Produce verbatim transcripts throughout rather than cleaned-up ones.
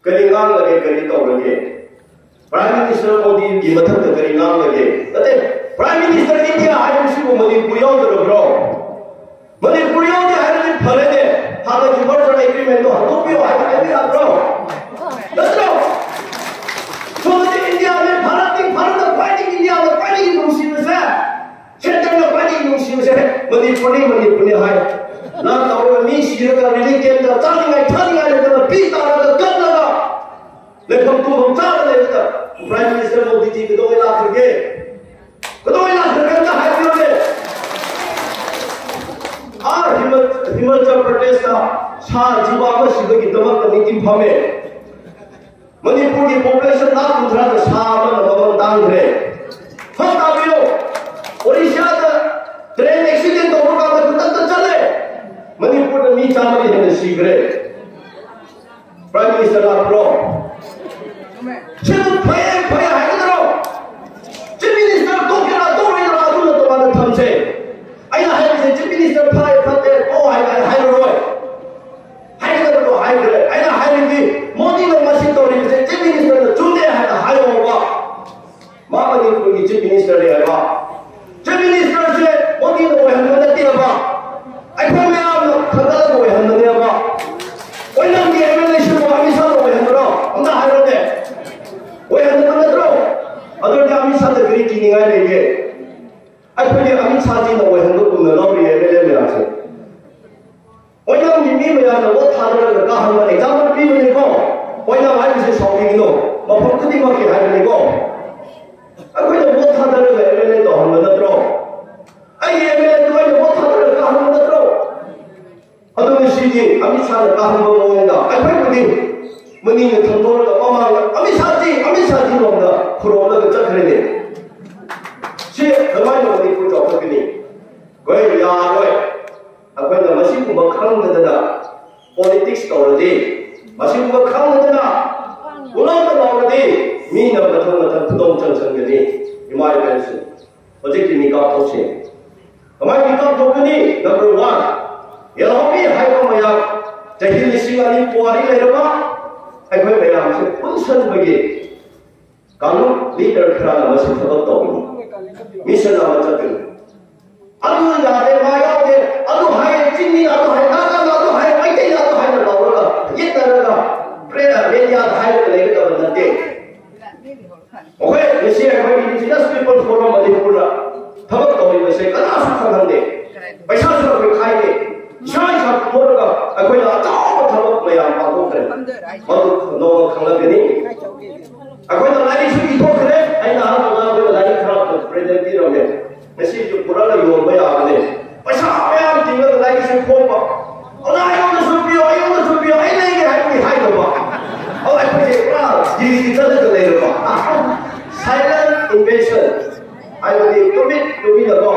ꯀꯔꯤ ꯉꯥꯡꯂꯒꯦ, ꯀꯔꯤ ꯇꯧꯔꯒꯦ? ꯄ꯭ꯔꯥꯏꯝ ꯃꯤꯅꯤꯁꯇꯔ ꯃꯣꯗꯤꯒꯤ ꯃꯊꯛꯇ ꯀꯔꯤ ꯉꯥꯡꯂꯒꯦ? ꯅꯠꯇꯦ, ꯄ꯭ꯔꯥꯏꯝ ꯃꯤꯅꯤꯁꯇꯔ ꯏꯟꯗꯤꯌꯥ ꯍꯥꯏꯕꯁꯤꯕꯨ ꯃꯅꯤꯄꯨꯔ ꯌꯥꯎꯗ꯭ꯔꯕ꯭ꯔꯣ? ꯃꯅꯤꯄꯨꯔ ꯌꯥꯎꯗꯦ ꯍꯥꯏꯔꯗꯤ ꯐꯔꯦꯅꯦ, ꯍꯥꯟꯅꯒꯤ ꯃꯔꯖꯔ ꯑꯦꯒ꯭ꯔꯤꯃꯦꯟꯗꯣ ꯍꯟꯗꯣꯛꯄꯤꯌꯣ ꯍꯥꯏꯕ ꯍꯥꯏꯕ ꯌꯥꯗ꯭ꯔꯣ? ꯅꯠꯇ꯭ꯔꯣ? ꯁꯣꯝꯗꯗꯤ ꯏꯟꯗꯤꯌꯥꯅꯦ, ꯚꯥꯔꯠꯅꯤ, ꯚꯥꯔꯠꯅ ꯈ꯭ꯋꯥꯏꯗꯒꯤ, ꯏꯟꯗꯤꯌꯥꯅ ꯈ꯭ꯋꯥꯏꯗꯒꯤ ꯅꯨꯡꯁꯤꯕꯁꯦ, ꯁꯦꯟꯇꯔꯅ ꯈ꯭ꯋꯥꯏꯗꯒꯤ ꯅꯨꯡꯁꯤꯕꯁꯦ ꯃꯅꯤꯄꯨꯔꯅꯤ, ꯃꯅꯤꯄꯨꯔꯅꯤ ꯍꯥꯏ꯫ ꯂꯥꯟ ꯇꯧꯔꯒ ꯃꯤ ꯁꯤꯔꯒ ꯔꯤꯂꯤꯐ ꯀꯦꯝꯞꯇ ꯆꯥꯅꯤꯡꯉꯥꯏ ꯊꯛꯅꯤꯡꯉꯥꯏ ꯂꯩꯇꯅ ꯄꯤ ꯇꯥꯔꯒ ꯀꯞꯂꯒ ꯂꯩꯐꯝ ꯇꯨꯝꯐꯝ ꯆꯥꯗ ꯂꯩꯔꯒ ꯄ꯭ꯔꯥꯏꯝ ꯃꯤꯅꯤꯁꯇꯔ ꯃꯣꯗꯤꯖꯤ ꯀꯩꯗꯧꯉꯩ ꯂꯥꯛꯈ꯭ꯔꯒꯦ? ꯀꯩꯗꯧꯉꯩ ꯂꯥꯛꯈ꯭ꯔꯒꯦ ꯑꯝꯇ ꯍꯥꯏꯕꯤꯌꯨꯅꯦ꯫ ꯑꯥ ꯍꯤꯃ-, ꯍꯤꯃꯥꯆꯜ ꯄ꯭ꯔꯗꯦꯁꯇ ꯁꯥ ꯖꯤꯕ ꯑꯃ ꯁꯤꯕꯒꯤꯗꯃꯛꯇ ꯃꯤꯇꯤꯡ ꯐꯝꯃꯦ꯫ ꯃꯅꯤꯄꯨꯔꯒꯤ ꯄꯣꯄꯨꯂꯦꯁꯟ ꯂꯥꯈ ꯀꯨꯟꯊ꯭ꯔꯥꯗ ꯁꯥ ꯑꯃꯅ ꯃꯃꯜ ꯇꯥꯡꯈ꯭ꯔꯦ꯫ ꯐꯔꯛ ꯇꯥꯕꯤꯌꯣ꯫ ꯑꯣꯔꯤꯁꯥꯗ ꯇ꯭ꯔꯦꯟ ꯑꯦꯛꯁꯤꯗꯦꯟ ꯇꯧꯕ ꯀꯥꯟꯗ ꯈꯨꯗꯛꯇ ꯆꯠꯂꯦ꯫ ꯃꯅꯤꯄꯨꯔꯗ ꯃꯤ ꯆꯥꯝꯃꯗꯤ ꯍꯦꯟꯅ ꯁꯤꯈ꯭ꯔꯦ꯫ ꯄ꯭ꯔꯥꯏꯝ ꯃꯤꯅꯤꯁꯇꯔ ꯂꯥꯛꯄ꯭ꯔꯣ? ꯁꯤꯕꯨ ꯐꯩꯌꯦ, ꯐꯩꯌꯦ ꯍꯥꯏꯒꯗ꯭ꯔꯣ? ꯆꯤꯐ ꯃꯤꯅꯤꯁꯇꯔ ꯇꯣꯛꯀꯦꯔꯥ ꯇꯣꯛꯑꯣꯏꯗ꯭ꯔꯥ ꯑꯗꯨꯅ ꯇꯣꯉꯥꯟꯅ ꯊꯝꯁꯦ꯫ ꯑꯩꯅ ꯍꯥꯏꯔꯤꯁꯦ ꯆꯤꯐ ꯃꯤꯅꯤꯁꯇꯔ ꯐꯥꯏ ꯐꯠꯇꯦ ꯇꯣꯛꯑꯣ ꯍꯥꯏꯅ ꯑꯩ ꯍꯥꯏꯔꯔꯣꯏ꯫ ꯍꯥꯏꯒꯗꯕꯗꯣ ꯍꯥꯏꯈ꯭ꯔꯦ꯫ ꯑꯩꯅ ꯍꯥꯏꯔꯤꯗꯤ ꯃꯣꯗꯤꯅ ꯃꯁꯤ ꯇꯧꯔꯤꯕꯁꯦ ꯆꯤꯐ ꯃꯤꯅꯤꯁꯇꯔꯅ ꯆꯨꯝꯗꯦ ꯍꯥꯏꯅ ꯍꯥꯏꯌꯣꯕ꯫ ꯃꯥ ꯃꯅꯤꯄꯨꯔꯒꯤ ꯆꯤꯐ ꯃꯤꯅꯤꯁꯇꯔꯅꯦ ꯍꯥꯏꯕ꯫ ꯆꯤꯐ ꯃꯤꯅꯤꯁꯇꯔꯁꯦ ꯃꯣꯗꯤꯅ ꯑꯣꯏꯍꯟꯕ ꯅꯠꯇꯦꯕ꯫ ꯑꯩꯈꯣꯏ ꯃꯌꯥꯝꯅ ꯈꯟꯒꯠꯂꯒ ꯑꯣꯏꯍꯟꯕꯅꯦꯕ꯫ ꯑꯣꯏꯅꯝꯒꯤ ꯑꯦꯝ ꯑꯦꯜ ꯑꯦꯁꯤꯕꯨ ꯑꯃꯤꯠ ꯁꯥꯍꯅ ꯑꯣꯏꯍꯟꯕ꯭ꯔꯣ? ꯑꯝꯇ ꯍꯥꯏꯔꯣꯅꯦ꯫ ꯑꯣꯏꯍꯟꯗꯕ ꯅꯠꯇ꯭ꯔꯣ? ꯑꯗꯨꯗꯤ ꯑꯃꯤꯠ ꯁꯥꯍꯗ ꯀꯔꯤ ꯀꯤꯅꯤꯡꯉꯥꯏ ꯂꯩꯒꯦ? ꯑꯩꯈꯣꯏꯗꯤ ꯑꯃꯤꯠ ꯁꯥꯍꯖꯤꯅ ꯑꯣꯏꯍꯟꯕ ꯀꯨꯝꯅ ꯂꯧꯔꯤ ꯑꯦꯝ ꯑꯦꯜ ꯑꯦ ꯃꯌꯥꯝꯁꯦ꯫ ꯑꯣꯏꯅꯝꯒꯤ ꯃꯤ ꯃꯌꯥꯝꯅ ꯚꯣꯠ ꯊꯥꯗꯔꯒ ꯀꯥꯍꯟꯕ ꯑꯦꯛꯖꯥꯝꯄꯜ ꯄꯤꯕꯅꯤꯀꯣ꯫ ꯑꯣꯏꯅꯝ ꯍꯥꯏꯕꯁꯦ ꯁꯥꯎꯕꯤꯒꯅꯨ, ꯃꯐꯝ ꯈꯨꯗꯤꯡꯃꯛꯀꯤ ꯍꯥꯏꯕꯅꯤꯀꯣ꯫ ꯑꯩꯈꯣꯏꯅ ꯚꯣꯠ ꯊꯥꯗꯔꯒ ꯑꯦꯝ ꯑꯦꯜ ꯑꯦ ꯇꯧꯍꯟꯕ ꯅꯠꯇ꯭ꯔꯣ? ꯑꯩꯒꯤ ꯑꯦꯝ ꯑꯦꯜ ꯑꯦꯗꯨ ꯑꯩꯅ ꯚꯣꯠ ꯊꯥꯗꯔꯒ ꯀꯥꯍꯟꯕ ꯅꯠꯇ꯭ꯔꯣ? ꯑꯗꯨ ꯉꯁꯤꯗꯤ ꯑꯃꯤꯠ ꯁꯥꯍꯅ ꯀꯥꯍꯟꯕ ꯃꯑꯣꯡꯗ ꯑꯩꯈꯣꯏꯕꯨꯗꯤ ꯃꯅꯤꯡꯗ ꯊꯝꯗꯣꯛꯂꯒ ꯃꯃꯥꯡꯗ ꯑꯃꯤꯠ ꯁꯥꯍꯖꯤ, ꯑꯃꯤꯠ ꯁꯥꯍꯖꯤ ꯂꯣꯝꯗ ꯈꯨꯔꯣꯝꯂꯒ ꯆꯠꯈ꯭ꯔꯦꯅꯦ꯫ ꯁꯤ ꯀꯃꯥꯏꯅ ꯃꯅꯤꯄꯨꯔ ꯆꯥꯎꯈꯠꯀꯅꯤ? ꯍꯣꯏ, ꯌꯥꯔꯣꯏ꯫ ꯑꯩꯈꯣꯏꯅ ꯃꯁꯤꯒꯨꯝꯕ ꯈꯪꯗꯗꯅ ꯄꯣꯂꯤꯇꯤꯛꯁ ꯇꯧꯔꯗꯤ, ꯃꯁꯤꯒꯨꯝꯕ ꯈꯪꯗꯗꯅ ꯄꯨꯂꯞꯇ ꯂꯥꯎꯔꯗꯤ ꯃꯤꯅ ꯃꯊꯪ ꯃꯊꯪ ꯈꯨꯗꯣꯡ ꯆꯟꯁꯤꯟꯒꯅꯤ꯫ ꯏꯃꯥ ꯏꯕꯦꯜꯁꯤꯡ, ꯍꯧꯖꯤꯛꯇꯤ ꯃꯤꯀꯥꯞ ꯊꯣꯛꯁꯤ꯫ ꯀꯃꯥꯏꯅ ꯃꯤꯀꯥꯞ ꯊꯣꯛꯀꯅꯤ? ꯅꯝꯕꯔ ꯋꯥꯟ, ꯌꯦꯜꯍꯧꯃꯤ ꯍꯥꯏꯕ ꯃꯌꯥꯝ ꯆꯍꯤ ꯂꯤꯁꯤꯡ ꯑꯅꯤ ꯄꯨꯋꯥꯔꯤ ꯂꯩꯔꯕ ꯑꯩꯈꯣꯏ ꯆꯠꯄꯒꯤ ꯀꯥꯡꯂꯨꯞ ꯂꯤꯗꯔ ꯈꯔꯅ ꯃꯁꯤ ꯊꯕꯛ ꯇꯧꯕꯅꯤ꯫ ꯃꯤꯁꯟ ꯑꯃ ꯆꯠꯀꯅꯤ꯫ ꯑꯗꯨ ꯌꯥꯗꯦ, ꯃꯥ ꯌꯥꯎꯗꯦ, ꯑꯗꯨ ꯍꯥꯏꯌꯦ, ꯆꯤꯡꯃꯤꯅ ꯑꯗꯨ ꯍꯥꯏ, ꯅꯥꯒꯥꯅ ꯑꯗꯨ ꯍꯥꯏ, ꯃꯩꯇꯩꯅ ꯑꯗꯨ ꯍꯥꯏꯅ ꯂꯥꯎꯔꯒ ꯌꯦꯠꯅꯔꯒ ꯄ꯭ꯔꯦ-, ꯃꯦꯗꯤꯌꯥꯗ ꯍꯥꯏꯔꯒ ꯂꯩꯒꯗꯕ ꯅꯠꯇꯦ꯫ ꯑꯩꯈꯣꯏ ꯉꯁꯤ ꯑꯩꯈꯣꯏꯒꯤ Indigenous People Forum ꯃꯅꯤꯄꯨꯔꯗ ꯊꯕꯛ ꯇꯧꯔꯤꯕꯁꯦ ꯀꯅꯥꯁꯨ ꯈꯪꯍꯟꯗꯦ꯫ ꯄꯩꯁꯥꯁꯨ ꯑꯩꯈꯣꯏ ꯈꯥꯏꯗꯦ꯫ ꯏꯁꯥ ꯏꯁꯥ ꯄꯨꯊꯣꯛꯂꯒ ꯑꯩꯈꯣꯏꯅ ꯑꯆꯧꯕ ꯊꯕꯛ ꯃꯌꯥꯝ ꯄꯥꯡꯊꯣꯛꯈ꯭ꯔꯦ꯫ ꯃꯗꯨ ꯅꯣꯡꯃ ꯈꯪꯂꯛꯀꯅꯤ꯫ ꯑꯩꯈꯣꯏꯅ ꯂꯥꯏꯔꯤꯛꯁꯨ ꯏꯊꯣꯛꯈ꯭ꯔꯦ꯫ ꯑꯩꯅ ꯑꯍꯥꯟꯕꯗ ꯑꯩꯈꯣꯏꯅ ꯂꯥꯏꯔꯤꯛ ꯈꯔ ꯄ꯭ꯔꯦꯖꯦꯟ ꯄꯤꯔꯝꯃꯦ꯫ ꯉꯁꯤꯁꯨ ꯄꯨꯔꯒ ꯌꯣꯟꯕ ꯌꯥꯕꯅꯦ꯫ ꯄꯩꯁꯥ ꯃꯌꯥꯝ ꯇꯤꯡꯉꯒ ꯂꯥꯏꯔꯤꯛꯁꯨ ꯐꯣꯡꯕ꯫ ꯑꯣꯖꯥ, ꯑꯩꯉꯣꯟꯗꯁꯨ ꯄꯤꯌꯣ, ꯑꯩꯉꯣꯟꯗꯁꯨ ꯄꯤꯌꯣ, ꯑꯩ ꯂꯩꯒꯦ ꯍꯥꯏꯕꯒꯤ ꯍꯥꯏꯗꯕ꯫ ꯑꯗꯣ ꯑꯩꯈꯣꯏꯁꯦ ꯄꯨꯔꯥ ꯗꯤꯜꯂꯤꯒꯤ ꯆꯠꯂꯒ ꯂꯩꯔꯕ꯫ Silent invasion ꯍꯥꯏꯕꯗꯤ ꯇꯨꯃꯤꯟ ꯇꯨꯃꯤꯟꯅꯀꯣ,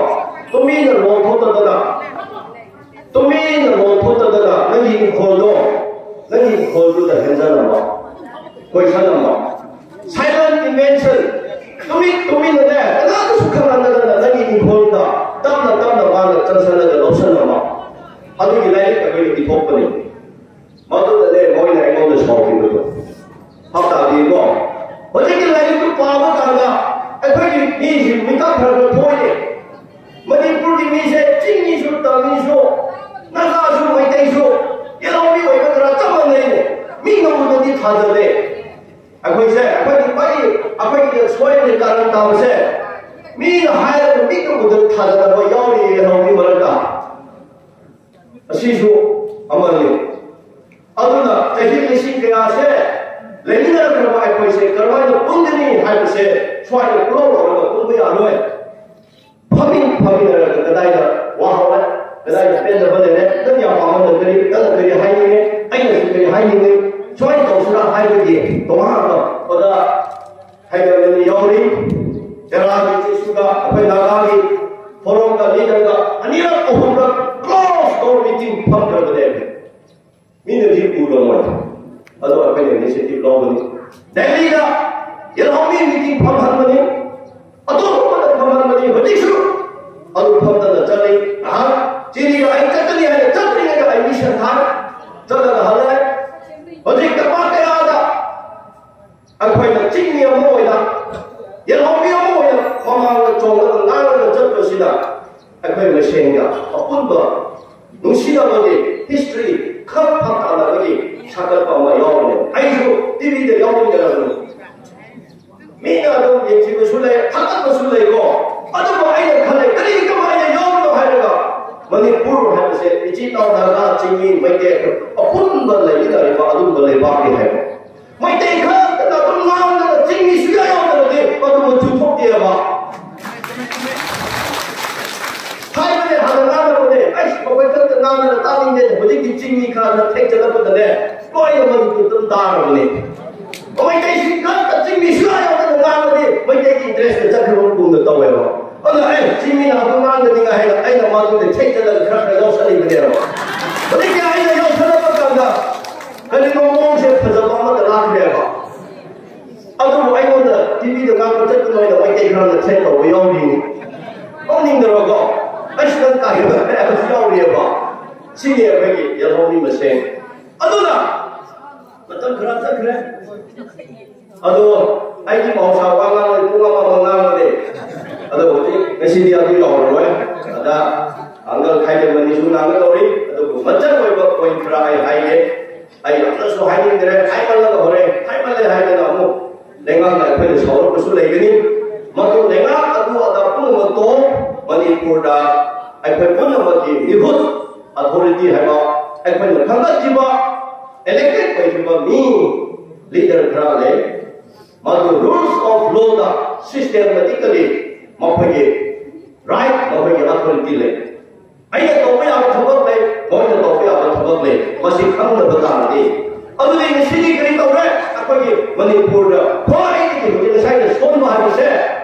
ꯇꯨꯃꯤꯟꯅ ꯂꯣꯟ ꯊꯣꯛꯇꯗꯅ, ꯇꯨꯃꯤꯟꯅ ꯂꯣꯟ ꯊꯣꯛꯇꯗꯅ ꯅꯪꯒꯤ ꯏꯪꯈꯣꯜꯗꯣ, ꯅꯪꯒꯤ ꯏꯪꯈꯣꯜꯗꯨꯗ ꯍꯦꯟꯖꯅꯕ, ꯀꯣꯏꯁꯟꯅꯕ꯫ Silent invasion, ꯇꯨꯃꯤꯟ ꯇꯨꯃꯤꯟꯅꯅꯦ, ꯀꯅꯥꯗꯁꯨ ꯈꯪꯍꯟꯗꯗꯅ ꯅꯪꯒꯤ ꯏꯪꯈꯣꯜꯗ ꯇꯞꯅ ꯇꯞꯅ ꯃꯥꯅ ꯆꯪꯁꯜꯂꯒ ꯂꯧꯁꯜꯂꯝꯕ꯫ ꯑꯗꯨꯒꯤ ꯂꯥꯏꯔꯤꯛ ꯑꯩꯈꯣꯏꯅ ꯏꯊꯣꯛꯄꯅꯤ꯫ ꯃꯗꯨꯗꯅꯦ ꯃꯣꯏꯅ ꯑꯩꯉꯣꯟꯗ ꯁꯥꯎꯈꯤꯕꯗꯣ꯫ ꯍꯞꯇꯥꯗꯤꯀꯣ, ꯍꯧꯖꯤꯛꯀꯤ ꯂꯥꯏꯔꯤꯛꯇꯨ ꯄꯥꯕ ꯀꯥꯟꯗ ꯑꯩꯈꯣꯏꯒꯤ ꯃꯤꯁꯤꯡ ꯃꯤꯀꯞ ꯈꯔ ꯈꯔ ꯊꯣꯛꯏꯅꯦ꯫ ꯃꯅꯤꯄꯨꯔꯒꯤ ꯃꯤꯁꯦ ꯆꯤꯡꯃꯤꯁꯨ, ꯇꯝꯃꯤꯁꯨ, ꯅꯥꯒꯥꯁꯨ, ꯃꯩꯇꯩꯁꯨ, ꯌꯦꯜꯍꯧꯃꯤ ꯑꯣꯏꯕ ꯈꯔ ꯆꯞ ꯃꯥꯟꯅꯩꯅꯦ꯫ ꯃꯤꯅ ꯎꯕꯗꯤ ꯊꯥꯖꯗꯦ꯫ ꯑꯩꯈꯣꯏꯁꯦ, ꯑꯩꯈꯣꯏꯒꯤ ꯈ꯭ꯋꯥꯏꯗꯒꯤ, ꯑꯩꯈꯣꯏꯒꯤ ꯁꯣꯏꯔꯤꯕ ꯀꯥꯔꯟ ꯇꯥꯕꯁꯦ, ꯃꯤꯅ ꯍꯥꯏꯔꯒ ꯃꯤꯠꯅ ꯎꯗꯅ ꯊꯥꯖꯗꯕ ꯌꯥꯎꯔꯤꯌꯦ ꯌꯦꯜꯍꯧꯃꯤ ꯃꯔꯛꯇ꯫ ꯑꯁꯤꯁꯨ ꯑꯃꯅꯤ꯫ ꯑꯗꯨꯅ ꯆꯍꯤ ꯂꯤꯁꯤꯡ ꯀꯌꯥꯁꯦ ꯂꯩꯃꯤꯟꯅꯔꯛꯈ꯭ꯔꯕ ꯑꯩꯈꯣꯏꯁꯦ ꯀꯔꯝꯍꯥꯏꯅ ꯄꯨꯟꯒꯅꯤ ꯍꯥꯏꯕꯁꯦ ꯁ꯭ꯋꯥꯏꯗ ꯄꯨꯂꯥꯎ ꯂꯧꯔꯒ ꯄꯨꯟꯕ ꯌꯥꯔꯣꯏ꯫ ꯐꯝꯃꯤꯟ ꯐꯝꯃꯤꯟꯅꯔꯒ ꯀꯗꯥꯏꯗ ꯋꯥ ꯍꯧꯔꯦ, ꯀꯗꯥꯏꯗ ꯄꯦꯟꯗꯕ ꯂꯩꯔꯦ, ꯅꯪ ꯌꯥꯝ ꯄꯥꯝꯃꯟꯗ ꯀꯔꯤ, ꯅꯪꯅ ꯀꯔꯤ ꯍꯥꯏꯅꯤꯡꯉꯦ, ꯑꯩꯅꯁꯨ ꯀꯔꯤ ꯍꯥꯏꯅꯤꯡꯉꯤ, ꯁꯨꯃꯥꯏꯅ ꯇꯧꯁꯤꯔꯥ ꯍꯥꯏꯕꯒꯤ ꯇꯣꯉꯥꯟꯕ ꯑꯣꯖꯥ ꯍꯥꯏꯗꯕꯅꯤ ꯌꯥꯎꯔꯤ꯫ ꯇꯦꯔꯥꯒꯤ ꯆꯤꯁꯨꯒ ꯑꯩꯈꯣꯏ ꯅꯥꯒꯥꯒꯤ ꯐꯣꯔꯝꯒ ꯂꯤꯗꯔꯒ ꯑꯅꯤꯔꯛ ꯑꯍꯨꯝꯔꯛ ꯀ꯭ꯂꯣꯁ ꯗꯣꯔ ꯃꯤꯇꯤꯡ ꯐꯝꯈ꯭ꯔꯕꯅꯦ꯫ ꯃꯤꯅꯗꯤ ꯎꯔꯝꯃꯣꯏ꯫ ꯑꯗꯣ ꯑꯩꯈꯣꯏꯅ ꯏꯅꯤꯁꯤꯌꯦꯇꯤꯚ ꯂꯧꯕꯅꯤ꯫ ꯗꯦꯜꯂꯤꯗ ꯌꯦꯜꯍꯧꯃꯤ ꯃꯤꯇꯤꯡ ꯐꯝꯍꯟꯕꯅꯤ꯫ ꯑꯇꯣꯞꯄꯗ ꯐꯝꯍꯟꯕꯅꯤ꯫ ꯍꯧꯖꯤꯛꯁꯨ ꯑꯗꯨ ꯐꯝꯗꯅ ꯆꯠꯂꯤ꯫ ꯑꯍꯥꯟ ꯆꯤꯅꯤꯒ ꯑꯩ ꯆꯠꯀꯅꯤ ꯍꯥꯏꯅ ꯆꯠꯇ꯭ꯔꯤꯉꯩꯗ ꯑꯩ ꯃꯤꯁꯟ ꯊꯥꯔꯦ꯫ ꯆꯠꯂꯒ ꯍꯜꯂꯛꯑꯦ꯫ ꯍꯧꯖꯤꯛ ꯗꯃꯥ ꯀꯌꯥꯗ ꯑꯩꯈꯣꯏꯅ ꯆꯤꯡꯃꯤ ꯑꯃ ꯑꯣꯏꯅ, ꯌꯦꯜꯍꯧꯃꯤ ꯑꯃ ꯑꯣꯏꯅ ꯃꯃꯥꯡꯗ ꯆꯣꯡꯂꯒ ꯉꯥꯡꯂꯒ ꯆꯠꯄꯁꯤꯗ ꯑꯩꯈꯣꯏ ꯃꯁꯦꯟꯒ ꯑꯄꯨꯟꯕ ꯅꯨꯡꯁꯤꯅꯕꯒꯤ history ꯈꯔ ꯐꯪꯇꯥꯅꯕꯒꯤ ꯁꯥꯒꯠꯄ ꯑꯃ ꯌꯥꯎꯕꯅꯦ꯫ ꯑꯩꯁꯨ ꯇꯤꯚꯤꯗ ꯌꯥꯎꯃꯤꯟꯅꯔꯕꯅꯤ꯫ ꯃꯤꯅ ꯑꯗꯨꯝ ꯌꯦꯡꯊꯤꯕꯁꯨ ꯂꯩ, ꯊꯥꯒꯠꯄꯁꯨ ꯂꯩꯀꯣ꯫ ꯑꯗꯨꯕꯨ ꯑꯩꯅ ꯈꯜꯂꯦ, ꯀꯔꯤꯒꯤꯗꯃꯛ ꯑꯩꯅ ꯌꯥꯎꯔꯤꯅꯣ ꯍꯥꯏꯔꯒ, ꯃꯅꯤꯄꯨꯔ ꯍꯥꯏꯕꯁꯦ ꯏꯆꯤꯜ ꯏꯅꯥꯎ ꯅꯥꯒꯥ, ꯆꯤꯡꯃꯤ, ꯃꯩꯇꯩ ꯑꯄꯨꯟꯕ ꯂꯩꯃꯤꯟꯅꯔꯤꯕ ꯑꯗꯨꯒꯨꯝꯕ ꯂꯩꯕꯥꯛꯅꯤ ꯍꯥꯏꯕ꯫ ꯃꯩꯇꯩ ꯈꯛꯇꯅ ꯑꯗꯨꯝ ꯉꯥꯡꯗꯅ ꯆꯤꯡꯃꯤ ꯁꯨꯡꯌꯥ ꯌꯥꯎꯗ꯭ꯔꯗꯤ ꯃꯗꯨ ꯃꯆꯨ ꯊꯣꯛꯇꯦꯕ꯫ ꯍꯥꯏꯕꯅꯦ, ꯍꯥꯟꯅ ꯉꯥꯡꯅꯕꯅꯦ, ꯑꯩꯁ, ꯃꯈꯣꯏ ꯈꯛꯇ ꯉꯥꯡꯗꯅ ꯇꯥꯅꯤꯡꯗꯦ, ꯍꯧꯖꯤꯛꯇꯤ ꯆꯤꯡꯃꯤ ꯈꯔꯅ ꯊꯦꯛꯆꯜꯂꯛꯄꯗꯅꯦ, ꯂꯣꯏꯅ ꯃꯅꯤꯄꯨꯔ ꯑꯗꯨꯝ ꯇꯥꯔꯕꯅꯦ꯫ ꯃꯩꯇꯩꯁꯤꯡ ꯈꯛꯇ ꯆꯤꯡꯃꯤ ꯁꯨꯡꯌꯥ ꯌꯥꯎꯗꯅ ꯉꯥꯡꯕꯗꯤ ꯃꯩꯇꯩꯒꯤ interest ꯆꯠꯈ꯭ꯔꯕꯒꯨꯝꯅ ꯇꯧꯋꯦꯕ꯫ ꯑꯗꯨꯅ ꯑꯩ ꯆꯤꯡꯃꯤꯅ ꯑꯗꯨꯝ ꯉꯥꯡꯒꯅꯤꯉꯥꯏ ꯍꯥꯏꯅ ꯑꯩꯅ ꯃꯗꯨꯗ ꯊꯦꯛꯆꯜꯂꯒ ꯈꯔ ꯈꯔ ꯌꯥꯎꯁꯜꯂꯤꯕꯅꯦꯕ꯫ ꯍꯧꯖꯤꯛꯇꯤ ꯑꯩꯅ ꯌꯥꯎꯁꯜꯂꯛꯄ ꯀꯥꯟꯗ ꯀꯔꯤꯅꯣ ꯃꯑꯣꯡꯁꯦ ꯐꯖꯕ ꯑꯃꯗ ꯂꯥꯛꯈ꯭ꯔꯦꯕ꯫ ꯑꯗꯨꯕꯨ ꯑꯩꯉꯣꯟꯗ ꯇꯤꯚꯤꯗ ꯉꯥꯡꯕ ꯆꯠꯄ ꯅꯣꯏꯅ ꯃꯩꯇꯩ ꯈꯔꯅ ꯊ꯭ꯔꯦꯠ ꯇꯧꯕ ꯌꯥꯎꯔꯤꯅꯤ꯫ ꯅꯣꯛꯅꯤꯡꯗ꯭ꯔꯣꯀꯣ? ꯑꯩꯁꯨ ꯅꯪ ꯀꯥꯏꯕ ꯍꯥꯏꯕꯁꯨ ꯌꯥꯎꯔꯤꯑꯕ꯫ ꯁꯤꯅꯤ ꯑꯩꯈꯣꯏꯒꯤ ꯌꯦꯜꯍꯧꯃꯤ ꯃꯁꯦꯟ꯫ ꯑꯗꯨꯅ ꯃꯇꯝ ꯈꯔ ꯆꯠꯈ꯭ꯔꯦ꯫ ꯑꯗꯣ ꯑꯩꯗꯤ ꯃꯍꯧꯁꯥ ꯋꯥ ꯉꯥꯡꯕꯗꯤ ꯄꯨꯡ ꯑꯃ ꯑꯃ ꯉꯥꯡꯕꯅꯦ꯫ ꯑꯗꯣ ꯍꯧꯖꯤꯛ ꯉꯁꯤꯗꯤ ꯑꯗꯨ ꯌꯥꯎꯔꯔꯣꯏ꯫ ꯑꯗ ꯑꯪꯀꯜ ꯈꯥꯏꯗꯦꯝꯃꯅꯤꯁꯨ ꯉꯥꯡꯒꯗꯧꯔꯤ꯫ ꯑꯗꯨꯕꯨ ꯃꯆꯪ ꯑꯣꯏꯕ ꯄꯣꯏꯟ ꯈꯔ ꯑꯩ ꯍꯥꯏꯒꯦ꯫ ꯑꯩ ꯌꯥꯝꯅꯁꯨ ꯍꯥꯏꯅꯤꯡꯗ꯭ꯔꯦ, ꯍꯥꯏꯃꯜꯂꯒ ꯍꯣꯔꯦꯟ ꯍꯥꯏꯃꯜꯂꯦ ꯍꯥꯏꯗꯅ ꯑꯃꯨꯛ ꯂꯩꯉꯥꯛꯅ ꯑꯩꯈꯣꯏꯗ ꯁꯥꯎꯔꯛꯄꯁꯨ ꯂꯩꯒꯅꯤ꯫ ꯃꯗꯨ ꯂꯩꯉꯥꯛ ꯑꯗꯨ ꯑꯗꯥ ꯄꯨꯝꯅꯃꯛꯇꯣ ꯃꯅꯤꯄꯨꯔꯗ ꯑꯩꯈꯣꯏ ꯄꯨꯝꯅꯃꯛꯀꯤ ꯃꯤꯍꯨꯠ, ꯑꯣꯊꯣꯔꯤꯇꯤ ꯍꯥꯏꯕ ꯑꯩꯈꯣꯏꯅ ꯈꯟꯒꯠꯈꯤꯕ, ꯏꯂꯦꯛꯇꯦꯠ ꯑꯣꯏꯈꯤꯕ ꯃꯤ ꯂꯤꯗꯔ ꯈꯔ ꯂꯩ꯫ ꯃꯗꯨ ꯔꯨꯜꯁ ꯑꯣꯐ ꯂꯣꯗ ꯁꯤꯁꯇꯦꯃꯦꯇꯤꯀꯦꯜꯂꯤ ꯃꯈꯣꯏꯒꯤ ꯔꯥꯏꯠ, ꯃꯈꯣꯏꯒꯤ ꯑꯣꯊꯣꯔꯤꯇꯤ ꯂꯩ꯫ ꯑꯩꯅ ꯇꯧꯕ ꯌꯥꯕ ꯊꯕꯛ ꯂꯩ, ꯃꯣꯏꯅ ꯇꯧꯕ ꯌꯥꯕ ꯊꯕꯛ ꯂꯩ꯫ ꯃꯁꯤ ꯈꯪꯗꯕ ꯇꯥꯔꯗꯤ, ꯑꯗꯨꯗꯤ ꯉꯁꯤꯗꯤ ꯀꯔꯤ ꯇꯧꯔꯦ? ꯑꯩꯈꯣꯏꯒꯤ ꯃꯅꯤꯄꯨꯔꯗ ꯈ꯭ꯋꯥꯏꯗꯒꯤ ꯍꯧꯖꯤꯛ ꯉꯁꯥꯏꯅ ꯁꯣꯟꯕ ꯍꯥꯏꯕꯁꯦ,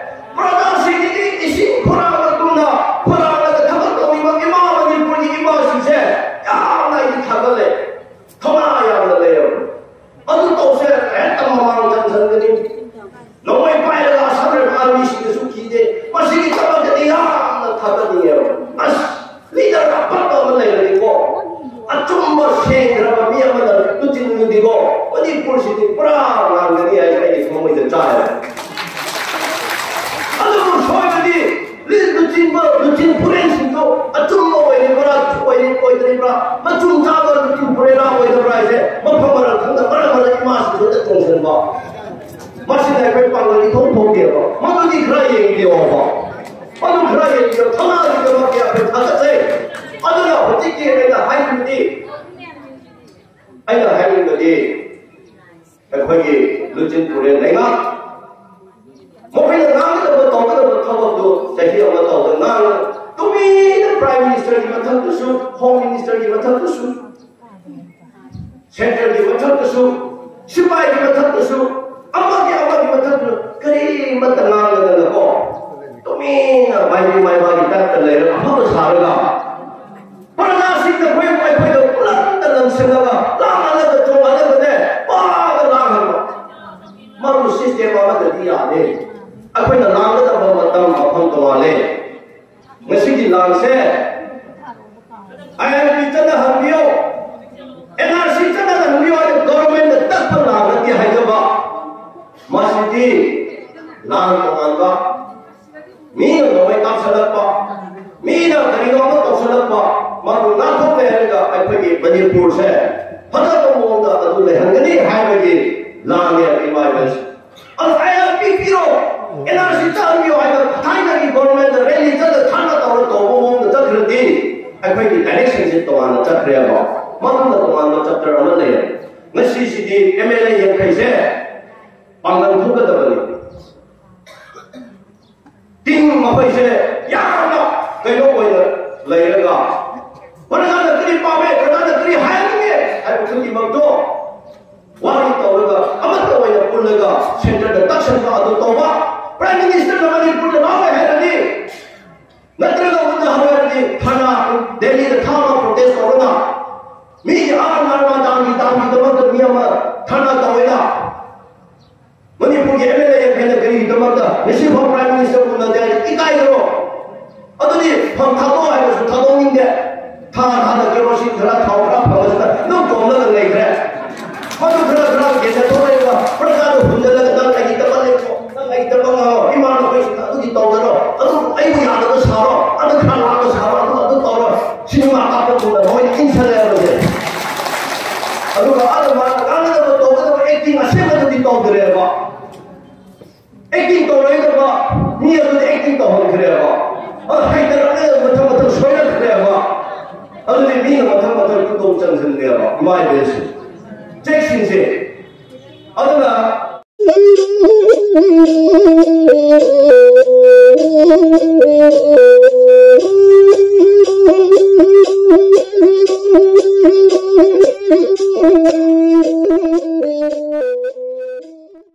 ꯄ꯭ꯔꯖꯥꯁꯤꯡꯒꯤꯗꯤ ꯏꯁꯤꯡ ꯈꯨꯔꯥꯡ ꯃꯇꯨꯡꯗ ꯈꯨꯔꯥꯡꯂꯒ ꯊꯕꯛ ꯇꯧꯔꯤꯕ ꯏꯃꯥ, ꯃꯅꯤꯄꯨꯔꯒꯤ ꯏꯃꯥꯁꯤꯡꯁꯦ ꯌꯥꯝꯅ ꯑꯩꯗꯤ ꯊꯥꯒꯠꯂꯦ, ꯊꯧꯅꯥ ꯌꯥꯝꯅ ꯂꯩꯔꯕ꯫ ꯑꯗꯨ ꯇꯧꯁꯦ, ꯍꯦꯛꯇ ꯃꯃꯥꯡ ꯆꯪꯁꯤꯟꯒꯅꯤ꯫ ꯅꯣꯡꯃꯩ ꯄꯥꯏꯔꯒ ꯑꯁꯥꯝ ꯔꯥꯏꯐꯜ ꯑꯥꯔꯃꯤꯁꯤꯡꯗꯁꯨ ꯀꯤꯗꯦ꯫ ꯃꯁꯤꯒꯤ ꯊꯕꯛꯇꯗꯤ ꯌꯥꯝꯅ ꯊꯥꯒꯠꯅꯤꯡꯉꯦꯕ꯫ ꯑꯁ, ꯂꯤꯗꯔ ꯑꯐꯕ ꯑꯃ ꯂꯩꯔꯗꯤꯀꯣ, ꯑꯆꯨꯝꯕ ꯁꯦꯡꯈ꯭ꯔꯕ ꯃꯤ ꯑꯃꯅ ꯂꯨꯆꯤꯡꯉꯗꯤꯀꯣ, ꯃꯅꯤꯄꯨꯔ ꯃꯅꯤꯄꯨꯔꯁꯤꯗꯤ ꯄꯨꯔꯥ ꯂꯥꯟꯒꯅꯤ ꯍꯥꯏꯁꯦ ꯑꯩꯒꯤ ꯊꯃꯣꯏꯗ ꯆꯥꯏ꯫ ꯑꯗꯨꯕꯨ ꯁꯣꯏꯕꯗꯤ ꯂꯨꯆꯤꯡꯕ, ꯂꯨꯆꯤꯡ ꯄꯨꯔꯦꯜꯁꯤꯡꯗꯨ ꯑꯆꯨꯝꯕ ꯑꯣꯏꯔꯤꯕ꯭ꯔꯥ, ꯑꯣꯏꯔꯤ-, ꯑꯣꯏꯗ꯭ꯔꯤꯕ꯭ꯔꯥ, ꯃꯆꯨꯝ ꯆꯥꯕ ꯂꯨꯆꯤꯡ ꯄꯨꯔꯦꯜꯔꯥ ꯑꯣꯏꯗꯕ꯭ꯔꯥ ꯍꯥꯏꯁꯦ ꯃꯐꯝ ꯃꯔꯝ ꯈꯪꯗ ꯃꯔꯛ ꯃꯔꯛ ꯏꯃꯥꯁꯤꯡꯁꯨ ꯍꯦꯛꯇ ꯆꯣꯡꯁꯤꯟꯕ꯫ ꯃꯁꯤꯗ ꯑꯩꯈꯣꯏ ꯄꯥꯡꯒꯜ ꯏꯊꯣꯛ ꯊꯣꯛꯇꯦꯕ꯫ ꯃꯗꯨꯗꯤ ꯈꯔ ꯌꯦꯡꯕꯤꯌꯣꯕ꯫ ꯃꯗꯨ ꯈꯔ ꯌꯦꯡꯕꯤꯌꯣ꯫ ꯊꯧꯅꯥꯗꯨꯒꯤꯗꯃꯛꯇ ꯑꯩꯈꯣꯏ ꯊꯥꯒꯠꯆꯩ꯫ ꯑꯗꯨꯅ ꯍꯧꯖꯤꯛꯀꯤ ꯑꯩꯅ ꯍꯥꯏꯅꯤꯡꯕꯗꯤ, ꯑꯩꯅ ꯍꯥꯏꯅꯤꯡꯕꯗꯤ, ꯑꯩꯈꯣꯏꯒꯤ ꯂꯨꯆꯤꯡ ꯄꯨꯔꯦꯜ ꯂꯩꯉꯥꯛ, ꯃꯈꯣꯏꯅ ꯉꯥꯡꯒꯗꯕ ꯇꯧꯒꯗꯕ ꯊꯕꯛꯇꯨ ꯆꯍꯤ ꯑꯃ ꯇꯧꯗ ꯉꯥꯡ-, ꯇꯨꯃꯤꯟꯅ Prime Ministerꯒꯤ ꯃꯊꯛꯇꯁꯨ, Home Ministerꯒꯤ ꯃꯊꯛꯇꯁꯨ, Centreꯒꯤ ꯃꯊꯛꯇꯁꯨ, ꯁꯤꯐꯥꯏꯒꯤ ꯃꯊꯛꯇꯁꯨ, ꯑꯃꯒꯤ ꯑꯃꯒꯤ ꯃꯊꯛꯇꯁꯨ ꯀꯔꯤꯃꯠꯇ ꯉꯥꯡꯗꯅꯀꯣ, ꯇꯨꯃꯤꯟꯅ ꯃꯥꯏꯕꯤ ꯃꯥꯏꯕꯥꯒꯤ ꯇꯥꯏꯞꯇ ꯂꯩꯔꯒ ꯑꯐꯕ ꯁꯥꯔꯒ, ꯄ꯭ꯔꯖꯥꯁꯤꯡꯅ ꯑꯩꯈꯣꯏ, ꯑꯩꯈꯣꯏꯗ ꯄꯨꯂꯞꯇ ꯂꯪꯁꯤꯜꯂꯒ, ꯂꯥꯡꯍꯜꯂꯒ, ꯆꯣꯡꯍꯜꯂꯒꯅꯦ, ꯄꯥꯒ ꯂꯥꯡꯍꯟꯕ꯫ ꯃꯗꯨ system ꯑꯃꯗꯗꯤ ꯌꯥꯗꯦ꯫ ꯑꯩꯈꯣꯏꯅ ꯂꯥꯡꯒꯗꯕ ꯃꯇꯝ, ꯃꯐꯝ ꯇꯣꯉꯥꯜꯂꯦ꯫ ꯉꯁꯤꯒꯤ ꯂꯥꯟꯁꯦ ILP ꯆꯠꯅꯍꯟꯕꯤꯌꯣ, NRC ꯆꯠꯅꯍꯟꯕꯤꯌꯣ ꯍꯥꯏꯅ governmentꯅ ꯇꯛꯄ ꯂꯥꯟ ꯅꯠꯇꯦ ꯍꯥꯏꯖꯕ꯫ ꯃꯁꯤꯗꯤ ꯂꯥꯟ ꯇꯣꯉꯥꯟꯕ, ꯃꯤꯅ ꯅꯣꯡꯃꯩ ꯀꯥꯞꯁꯤꯜꯂꯛꯄ, ꯃꯤꯅ ꯀꯔꯤꯅꯣ ꯑꯃ ꯇꯧꯁꯤꯜꯂꯛꯄ, ꯃꯗꯨ ꯉꯥꯛꯊꯣꯛꯄ ꯍꯥꯏꯔꯒ ꯑꯩꯈꯣꯏꯒꯤ ꯃꯅꯤꯄꯨꯔꯁꯦ ꯐꯖꯕ ꯃꯑꯣꯡꯗ ꯑꯗꯨ ꯂꯩꯍꯟꯒꯅꯤ ꯍꯥꯏꯕꯒꯤ ꯂꯥꯟꯅꯦ ꯏꯃꯥ ꯏꯕꯦꯟꯁꯦ꯫ ꯑꯗꯨ ILP ꯄꯤꯔꯣ, NRC ꯆꯠꯍꯟꯕꯤꯌꯣ ꯍꯥꯏꯅ ꯊꯥꯏꯅꯒꯤ governmentꯅ rally ꯆꯠꯂ ꯊꯥꯡꯒ ꯇꯧꯔ ꯇꯧꯕ ꯃꯑꯣꯡꯗ ꯆꯠꯈ꯭ꯔꯗꯤ ꯑꯩꯈꯣꯏꯒꯤ directionꯁꯦ ꯇꯣꯉꯥꯟꯅ ꯆꯠꯈ꯭ꯔꯦꯕ꯫ ꯃꯗꯨꯅ ꯇꯣꯉꯥꯟꯕ chapter ꯑꯃ ꯂꯩꯔꯦ꯫ ꯉꯁꯤꯁꯤꯗꯤ MLA ꯌꯥꯡꯈꯩꯁꯦ ꯄꯥꯡꯒꯜ ꯊꯣꯛꯀꯗꯕꯅꯤ꯫ Team ꯃꯈꯣꯏꯁꯦ ꯌꯥꯝꯅ ꯀꯩꯅꯣ ꯑꯣꯏꯅ ꯂꯩꯔꯒ ꯄ꯭ꯔꯖꯥꯅ ꯀꯔꯤ ꯄꯥꯝꯃꯦ, ꯄ꯭ꯔꯖꯥꯅ ꯀꯔꯤ ꯍꯥꯏꯅꯤꯡꯉꯦ ꯍꯥꯏꯕ ꯈꯨꯗꯤꯡꯃꯛꯇꯣ ꯋꯥꯔꯤ ꯇꯧꯔꯒ ꯑꯃꯠꯇ ꯑꯣꯏꯅ ꯄꯨꯜꯂꯒ centreꯗ ꯇꯛꯁꯟꯕ ꯑꯗꯨ ꯇꯧꯕ꯫ Prime Ministerꯅ ꯃꯅꯤꯄꯨꯔꯗ ꯂꯥꯛꯑꯣꯏ ꯍꯥꯏꯔꯗꯤ, ꯅꯠꯇ꯭ꯔꯒ ꯎꯠꯅ ꯍꯧꯔꯗꯤ ꯊꯥꯅ ꯗꯦꯜꯂꯤꯗ ꯊꯥꯕ protest ꯇꯧꯔꯒ ꯃꯤꯒꯤ ꯑꯥ ꯅꯔꯃꯗꯥꯒꯤ dam ꯒꯤꯗꯃꯛꯇ ꯃꯤ ꯑꯃ ꯊꯥꯅ ꯇꯧꯋꯦꯅ꯫ ꯃꯅꯤꯄꯨꯔꯒꯤ MLA ꯌꯥꯡꯈꯩꯅ ꯀꯔꯤꯒꯤꯗꯃꯛꯇ ꯉꯁꯤꯐꯥꯎ Prime Minister ꯎꯅꯗꯦ ꯍꯥꯏꯅ ꯏꯀꯥꯏꯗ꯭ꯔꯣ? ꯑꯗꯨꯗꯤ ꯐꯝ ꯊꯥꯗꯣꯛꯑꯣ ꯍꯥꯏꯕꯁꯨ ꯊꯥꯗꯣꯛꯅꯤꯡꯗꯦ꯫ ꯊꯥ ꯊꯥꯗ ꯀꯦꯔꯣꯁꯤꯟ ꯈꯔ, ꯊꯥꯎ ꯈꯔ ꯐꯪꯕꯁꯤꯗ ꯑꯗꯨꯝ ꯀꯣꯝꯂꯒ ꯂꯩꯈ꯭ꯔꯦ꯫ ꯃꯗꯨ ꯈꯔ ꯈꯔ ꯏꯃꯥ ꯏꯕꯦꯜꯁꯤꯡ, ꯆꯦꯛꯁꯤꯡꯁꯦ꯫ ꯑꯗꯨꯅ